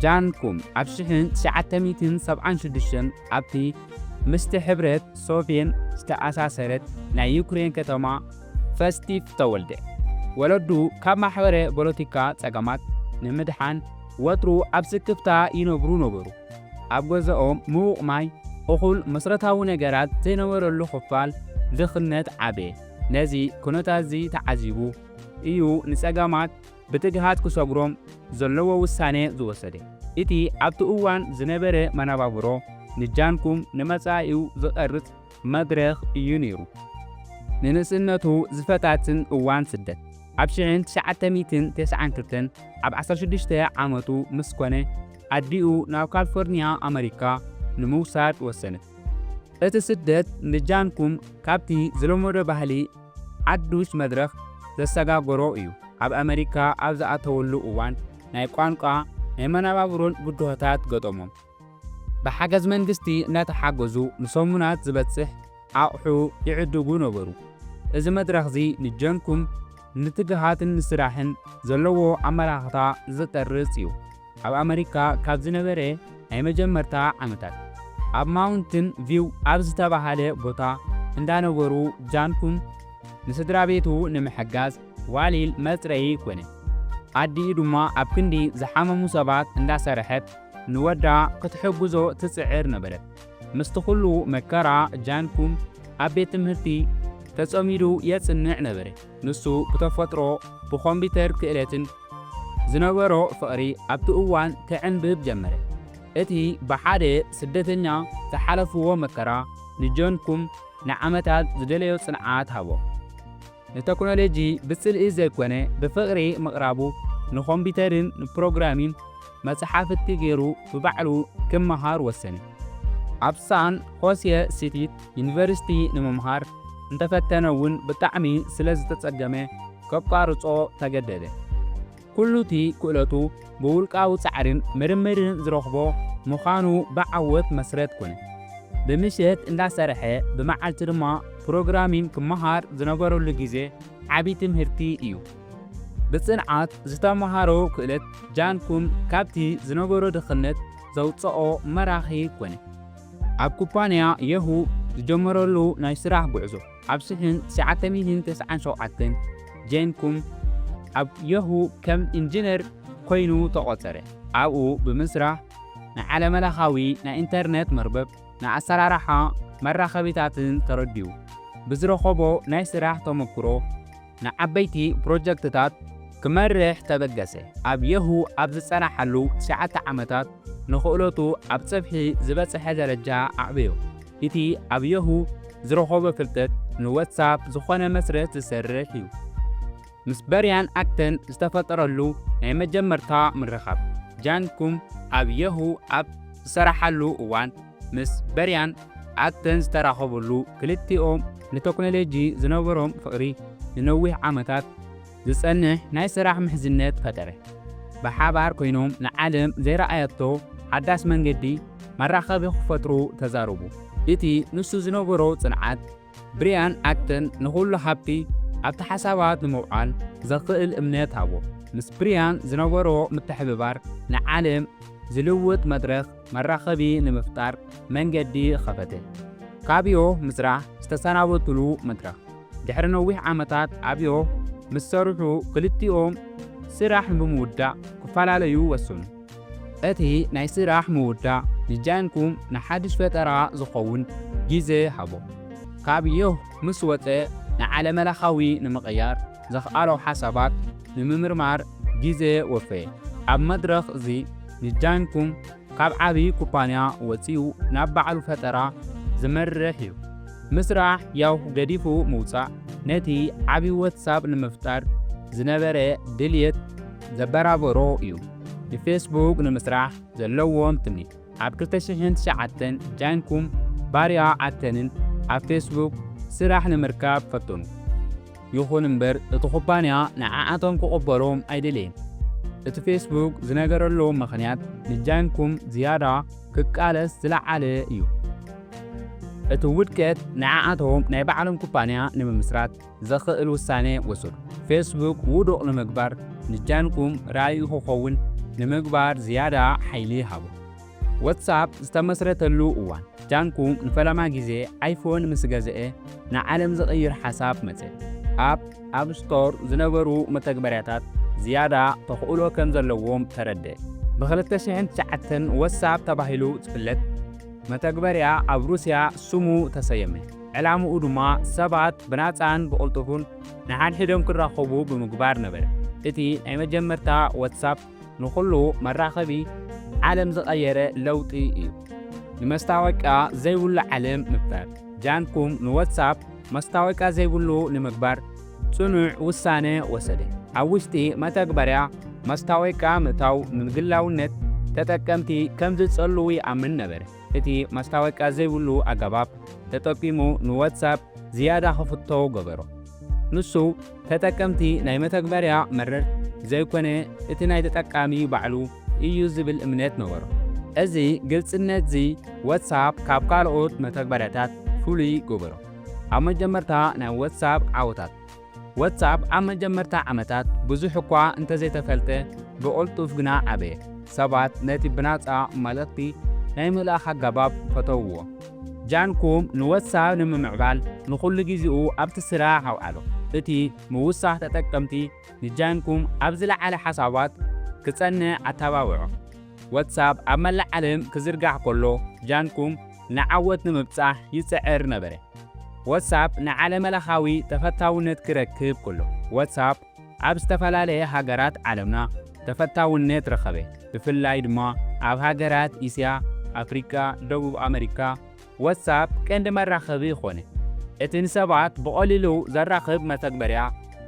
ጃንኩም ኣብ ሽሕን ትሽዓተ ሚእትን ሰብዓን ሽዱሽተን ኣብቲ ምስቲ ሕብረት ሶቭየን ዝተኣሳሰረት ናይ ዩክሬን ከተማ ፈስቲፍ ተወልደ። ወለዱ ካብ ማሕበረ ፖለቲካ ጸገማት ንምድሓን ወትሩ ኣብ ስክፍታ ይነብሩ ነበሩ። ኣብ ገዛኦም ምዉቕ ማይ፣ እኹል መሰረታዊ ነገራት ዘይነበረሉ ክፋል ድኽነት ዓበየ። ነዚ ኩነታትዚ ተዓዚቡ እዩ ንጸገማት ብትግሃት ክሰግሮም ዘለዎ ውሳኔ ዝወሰደ። እቲ ኣብቲ እዋን ዝነበረ መነባብሮ ንጃንኩም ንመጻኢኡ ዝቐርጽ መድረኽ እዩ ነይሩ። ንንእስነቱ ዝፈታትን እዋን ስደት። ኣብ ሽሕን ትሽዓተ ሚእትን ተስዓን ክልተን ኣብ ዓሰርተ ሽዱሽተ ዓመቱ ምስ ኮነ ኣዲኡ ናብ ካሊፎርኒያ ኣመሪካ ንምውሳድ ወሰነት። እቲ ስደት ንጃንኩም ካብቲ ዝለመዶ ባህሊ ሓዱሽ መድረኽ ዘሰጋገሮ እዩ። ኣብ ኣመሪካ ኣብ ዝኣተወሉ እዋን ናይ ቋንቋ ናይ መነባብሮን ብድሆታት ገጠሞም። ብሓገዝ መንግስቲ እናተሓገዙ ንሰሙናት ዝበጽሕ ኣቕሑ ይዕድጉ ነበሩ። እዚ መድረኽዚ ንጀንኩም ንትግሃትን ንስራሕን ዘለዎ ኣመላኽታ ዝጠርጽ እዩ። ኣብ ኣመሪካ ካብ ዝነበረ ናይ መጀመርታ ዓመታት ኣብ ማውንትን ቪው ኣብ ዝተባሃለ ቦታ እንዳነበሩ ጃንኩም ንስድራ ቤቱ ንምሕጋዝ ዋሊል መጽረዪ ኮነ። ኣዲኡ ድማ ኣብ ክንዲ ዝሓመሙ ሰባት እንዳሰርሐት ንወዳ ክትሕግዞ ትጽዕር ነበረት። ምስቲ ኩሉ መከራ ጃንኩም ኣብ ቤት ትምህርቲ ተጸሚዱ የጽንዕ ነበረ። ንሱ ብተፈጥሮ ብኮምፒተር ክእለትን ዝነበሮ ፍቕሪ ኣብቲ እዋን ከዕንብብ ጀመረ። እቲ ብሓደ ስደተኛ ዝሓለፍዎ መከራ ንጆንኩም ንዓመታት ዝደለዮ ጽንዓት ሃቦ። ንቴክኖሎጂ ብጽልኢ ዘይኮነ ብፍቕሪ ምቕራቡ ንኮምፒተርን ንፕሮግራሚን መጽሓፍቲ ገይሩ ብባዕሉ ክመሃር ወሰነ። ኣብ ሳን ሆሴ ሲቲ ዩኒቨርሲቲ ንምምሃር እንተፈተነ እውን ብጣዕሚ ስለ ዝተጸገመ ከቋርጾ ተገደደ። ኩሉ እቲ ክእለቱ ብውልቃዊ ጻዕርን ምርምርን ዝረኽቦ ምዃኑ ብዓወት መስረት ኮነ። ብምሸት እንዳሰርሐ ብመዓልቲ ድማ ፕሮግራሚንግ ክመሃር ዝነበረሉ ግዜ ዓቢ ትምህርቲ እዩ። ብጽንዓት ዝተመሃሮ ክእለት ጃንኩም ካብቲ ዝነበሮ ድኽነት ዘውጽኦ መራኺ ኮነ። ኣብ ኩባንያ የሁ ዝጀመረሉ ናይ ስራሕ ጉዕዞ ኣብ ሽሕን ትሽዓተ ሚእትን ተስዓን ሸውዓተን ጄንኩም ኣብ የሁ ከም ኢንጂነር ኮይኑ ተቖጸረ። ኣብኡ ብምስራሕ ንዓለመለኻዊ ናይ ኢንተርነት መርበብ ንኣሰራርሓ መራኸቢታትን ተረዲኡ። ብዝረኸቦ ናይ ስራሕ ተመክሮ ንዓበይቲ ፕሮጀክትታት ክመርሕ ተበገሰ። ኣብ የሁ ኣብ ዝጸናሓሉ ትሽዓተ ዓመታት ንኽእለቱ ኣብ ጽፍሒ ዝበጽሐ ደረጃ ኣዕበዮ። እቲ ኣብ የሁ ዝረኸቦ ፍልጠት ንዋትሳፕ ዝኾነ መስረት ዝሰርሕ እዩ። ምስ በርያን ኣክተን ዝተፈጠረሉ ናይ መጀመርታ ምርኻብ። ጃንኩም ኣብ የሁ ኣብ ዝሰራሓሉ እዋን ምስ በርያን ኣክተን ዝተራኸበሉ ክልቲኦም ንቴክኖሎጂ ዝነበሮም ፍቕሪ ንነዊሕ ዓመታት ዝጸንሕ ናይ ስራሕ ምሕዝነት ፈጠረ። ብሓባር ኮይኖም ንዓለም ዘይረኣየቶ ሓዳስ መንገዲ መራኸቢ ክፈጥሩ ተዛረቡ። እቲ ንሱ ዝነበሮ ጽንዓት ብርያን ኣክተን ንኹሉ ሃብቲ ኣብቲ ሓሳባት ንምውዓል ዘኽእል እምነት ሃቦ። ምስ ብርያን ዝነበሮ ምትሕብባር ንዓለም ዝልውጥ መድረኽ መራኸቢ ንምፍጣር መንገዲ ኸፈተ። ካብዮ ምስራሕ ዝተሰናበቱሉ መድረኽ። ድሕሪ ነዊሕ ዓመታት ኣብዮ ምስ ሰርሑ ክልቲኦም ስራሕ ብምውዳእ ክፈላለዩ ወሰኑ። እቲ ናይ ስራሕ ምውዳእ ንጃንኩም ንሓድሽ ፈጠራ ዝኸውን ግዜ ሃቦ። ካብ ዮህ ምስ ወጸ ንዓለመለኻዊ ንምቕያር ዘኽኣሎ ሓሳባት ንምምርማር ግዜ ወፈየ። ኣብ መድረኽ እዚ ንጃንኩም ካብ ዓቢ ኩባንያ ወጺኡ ናብ ባዕሉ ፈጠራ ዝመርሕ እዩ። ምስራሕ ያሁ ገዲፉ ምውጻእ ነቲ ዓቢ ዋትሳፕ ንምፍጣር ዝነበረ ድልየት ዘበራበሮ እዩ። ንፌስቡክ ንምስራሕ ዘለዎም ትምኒት። ኣብ ክልተ ሽሕን ትሽዓተን ጃንኩም ባርያ ኣክተንን ኣብ ፌስቡክ ስራሕ ንምርካብ ፈተኑ። ይኹን እምበር እቲ ኩባንያ ንዓኣቶም ክቕበሎም ኣይደለየን። እቲ ፌስቡክ ዝነገረሎም ምኽንያት ንጃንኩም ዝያዳ ክቃለስ ዝለዓለ እዩ። እቲ ውድቀት ንዓኣቶም ናይ ባዕሎም ኩባንያ ንምምስራት ዘኽእል ውሳኔ ወሰዱ። ፌስቡክ ውዱቕ ንምግባር ንጃንኩም ራእዩ ክኸውን ንምግባር ዝያዳ ሓይሊ ሃቦ። ዋትሳፕ ዝተመስረተሉ እዋን። ጃንኩም ንፈለማ ግዜ ኣይፎን ምስ ገዝአ ንዓለም ዝቕይር ሓሳብ መጸ። ኣብ ኣብ ስቶር ዝነበሩ መተግበርያታት ዝያዳ ተኽእሎ ከም ዘለዎም ተረድአ። ብ2009 ዋትሳፕ ተባሂሉ ዝፍለጥ መተግበርያ ኣብ ሩስያ ስሙ ተሰየመ። ዕላምኡ ድማ ሰባት ብናጻን ብቕልጡፍን ንሓድሕዶም ክራኸቡ ብምግባር ነበረ። እቲ ናይ መጀመርታ ዋትሳፕ ንኹሉ መራኸቢ ዓለም ዝቐየረ ለውጢ እዩ። ንመስታወቂያ ዘይብሉ ዓለም ምፍጣር። ጃንኩም ንዋትሳፕ መስታወቂያ ዘይብሉ ንምግባር ጽኑዕ ውሳነ ወሰደ። ኣብ ውሽጢ መተግበርያ መስታወቂያ ምእታው ንግላውነት ተጠቀምቲ ከም ዝጸልው ይኣምን ነበረ። እቲ መስታወቂያ ዘይብሉ ኣገባብ ተጠቂሙ ንዋትሳፕ ዝያዳ ክፍቶ ገበሮ። ንሱ ተጠቀምቲ ናይ መተግበርያ መረር ዘይኮነ እቲ ናይ ተጠቃሚ ባዕሉ እዩ ዝብል እምነት ነበሮ። እዚ ግልጽነትዚ ዋትሳፕ ካብ ካልኦት መተግበርያታት ፍሉይ ገበሮ። ኣብ መጀመርታ ናይ ዋትሳፕ ዓወታት። ዋትሳፕ ኣብ መጀመርታ ዓመታት ብዙሕ እኳ እንተዘይተፈልጠ ብቕልጡፍ ግና ዓበየ። ሰባት ነቲ ብናጻ መልእኽቲ ናይ ምልኣኽ ኣገባብ ፈተውዎ። ጃንኩም ንዋትሳፕ ንምምዕባል ንኹሉ ግዜኡ ኣብቲ ስራሕ ኣውዓሎ። እቲ ምውሳኽ ተጠቀምቲ ንጃንኩም ኣብ ዝለዓለ ሓሳባት ክጸንዕ ኣተባብዖ። ዋትሳፕ ኣብ መላእ ዓለም ክዝርጋሕ ከሎ ጃንኩም ንዓወት ንምብጻሕ ይጽዕር ነበረ። ዋትሳፕ ንዓለመለኻዊ ተፈታውነት ክረክብ ከሎ። ዋትሳፕ ኣብ ዝተፈላለየ ሃገራት ዓለምና ተፈታውነት ረኸበ። ብፍላይ ድማ ኣብ ሃገራት እስያ፣ ኣፍሪቃ፣ ደቡብ ኣመሪካ ዋትሳፕ ቀንዲ መራኸቢ ኾነ። እቲ ንሰባት ብቐሊሉ ዘራኽብ መተግበርያ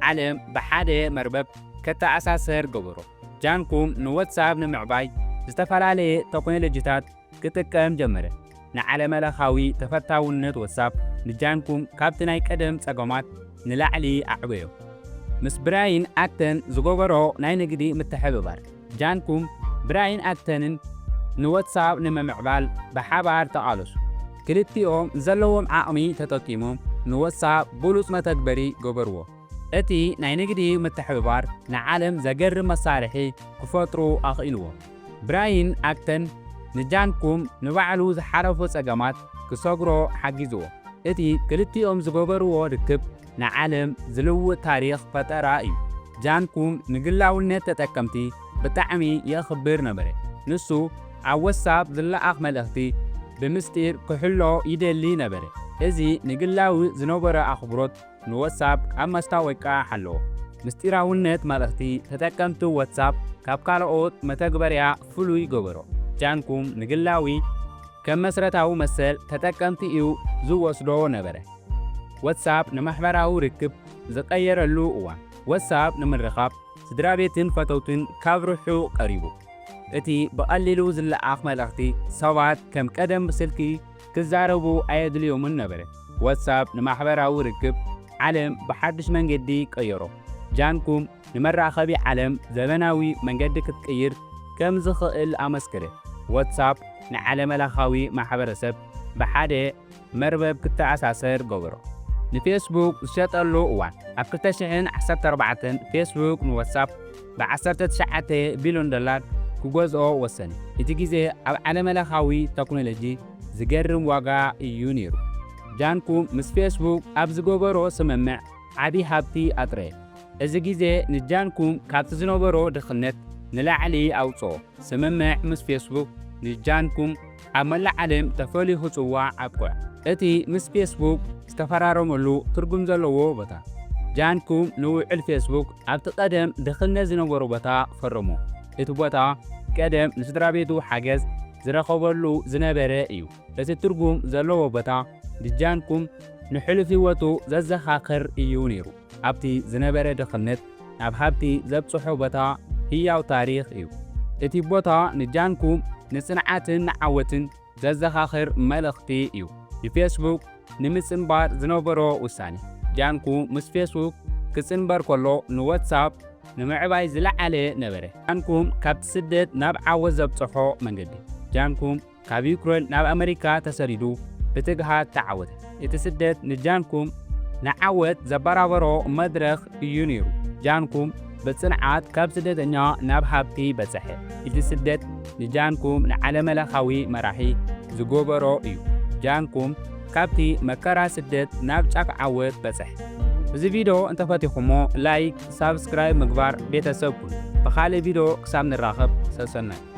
ዓለም ብሓደ መርበብ ከተኣሳሰር ገበሮ። ጃንኩም ንዋትሳፕ ንምዕባይ ዝተፈላለየ ተክኖሎጂታት ክጥቀም ጀመረ። ንዓለመለኻዊ ተፈታውነት ዋትሳፕ ንጃንኩም ካብቲ ናይ ቀደም ጸገማት ንላዕሊ ኣዕበዮ። ምስ ብራይን ኣክተን ዝገበሮ ናይ ንግዲ ምትሕብባር። ጃንኩም ብራይን ኣክተንን ንዋትሳፕ ንምምዕባል ብሓባር ተቓለሱ። ክልቲኦም ዘለዎም ዓቕሚ ተጠቂሞም ንዋትሳፕ ብሉጽ መተግበሪ ገበርዎ። እቲ ናይ ንግዲ ምትሕብባር ንዓለም ዘገርም መሳርሒ ክፈጥሩ ኣኽኢልዎ። ብራይን ኣክተን ንጃንኩም ንባዕሉ ዝሓለፎ ጸገማት ክሰግሮ ሓጊዝዎ። እቲ ክልቲኦም ዝገበርዎ ርክብ ንዓለም ዝልውጥ ታሪኽ ፈጠራ እዩ። ጃንኩም ንግላውነት ተጠቀምቲ ብጣዕሚ የኽብር ነበረ። ንሱ ኣብ ዋትሳፕ ዝለኣኽ መልእኽቲ ብምስጢር ክሕሎ ይደሊ ነበረ። እዚ ንግላዊ ዝነበረ ኣኽብሮት ንዋትሳፕ ኣብ መስታወቂያ ሓለዎ። ምስጢራውነት መልእኽቲ ተጠቀምቲ ዋትሳፕ ካብ ካልኦት መተግበርያ ፍሉይ ገበሮ። ጃንኩም ንግላዊ ከም መስረታዊ መሰል ተጠቀምቲ እዩ ዝወስዶ ነበረ። ዋትሳፕ ንማሕበራዊ ርክብ ዝቐየረሉ እዋን። ዋትሳፕ ንምርኻብ ስድራ ቤትን ፈተውትን ካብ ርሑቕ ቀሪቡ። እቲ ብቐሊሉ ዝለኣኽ መልእኽቲ ሰባት ከም ቀደም ብስልኪ ክዛረቡ ኣየድልዮምን ነበረ። ዋትሳፕ ንማሕበራዊ ርክብ ዓለም ብሓድሽ መንገዲ ቀየሮ። ጃንኩም ንመራኸቢ ዓለም ዘበናዊ መንገዲ ክትቅይር ከም ዝኽእል ኣመስከረ። ዋትሳፕ ንዓለመለኻዊ ማሕበረሰብ ብሓደ መርበብ ክተኣሳሰር ገበሮ። ንፌስቡክ ዝሸጠሉ እዋን። ኣብ 2014 ፌስቡክ ንዋትሳፕ ብ19 ቢልዮን ዶላር ክገዝኦ ወሰነ። እቲ ግዜ ኣብ ዓለመለኻዊ ተክኖሎጂ ዝገርም ዋጋ እዩ ነይሩ። ጃንኩም ምስ ፌስቡክ ኣብ ዝገበሮ ስምምዕ ዓቢ ሃብቲ ኣጥረየ። እዚ ግዜ ንጃንኩም ካብቲ ዝነበሮ ድኽነት ንላዕሊ ኣውጽኦ። ስምምዕ ምስ ፌስቡክ ንጃንኩም ኣብ መላእ ዓለም ተፈልዩ ክጽዋዕ ኣብቅዖ። እቲ ምስ ፌስቡክ ዝተፈራረመሉ ትርጉም ዘለዎ ቦታ። ጃንኩም ንውዕል ፌስቡክ ኣብቲ ቀደም ድኽነት ዝነበሮ ቦታ ፈረሞ። እቲ ቦታ ቀደም ንስድራ ቤቱ ሓገዝ ዝረኸበሉ ዝነበረ እዩ። እቲ ትርጉም ዘለዎ ቦታ ንጃንኩም ንሕሉፍ ህይወቱ ዘዘኻኽር እዩ ነይሩ። ኣብቲ ዝነበረ ድኽነት ናብ ሃብቲ ዘብጽሖ ቦታ ህያው ታሪኽ እዩ። እቲ ቦታ ንጃንኩም ንጽንዓትን ንዓወትን ዘዘኻኽር መልእኽቲ እዩ። ንፌስቡክ ንምጽንባር ዝነበሮ ውሳኔ። ጃንኩም ምስ ፌስቡክ ክጽንበር ከሎ ንዋትሳፕ ንምዕባይ ዝለዓለ ነበረ። ጃንኩም ካብቲ ስደት ናብ ዓወት ዘብጽሖ መንገዲ። ጃንኩም ካብ ዩክሬን ናብ ኣመሪካ ተሰዲዱ ብትግሃት ተዓወተ። እቲ ስደት ንጃንኩም ንዓወት ዘበራበሮ መድረኽ እዩ ነይሩ። ጃንኩም ብጽንዓት ካብ ስደተኛ ናብ ሃብቲ በጽሐ። እቲ ስደት ንጃንኩም ንዓለመለኻዊ መራሒ ዝጎበሮ እዩ። ጃንኩም ካብቲ መከራ ስደት ናብ ጫፍ ዓወት በጽሐ። እዚ ቪድዮ እንተፈቲኹሞ ላይክ፣ ሳብስክራይብ ምግባር ቤተሰብ ኩኑ። ብኻልእ ቪድዮ ክሳብ ንራኸብ ሰሰናዩ።